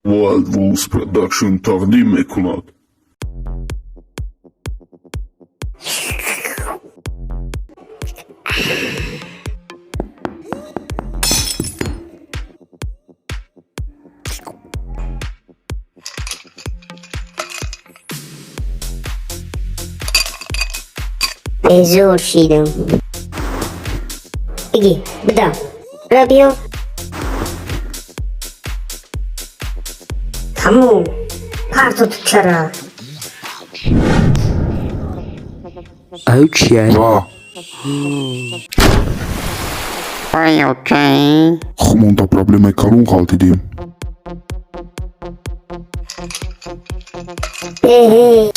Wild Wolves Production тақдим мекунад. Безор шидам. Бигӣ, бидам. Ра биё. Тамом. Парту тучара. Okay. Ва Okay. Хумонда проблемаи калон ғалтидем. Эҳе.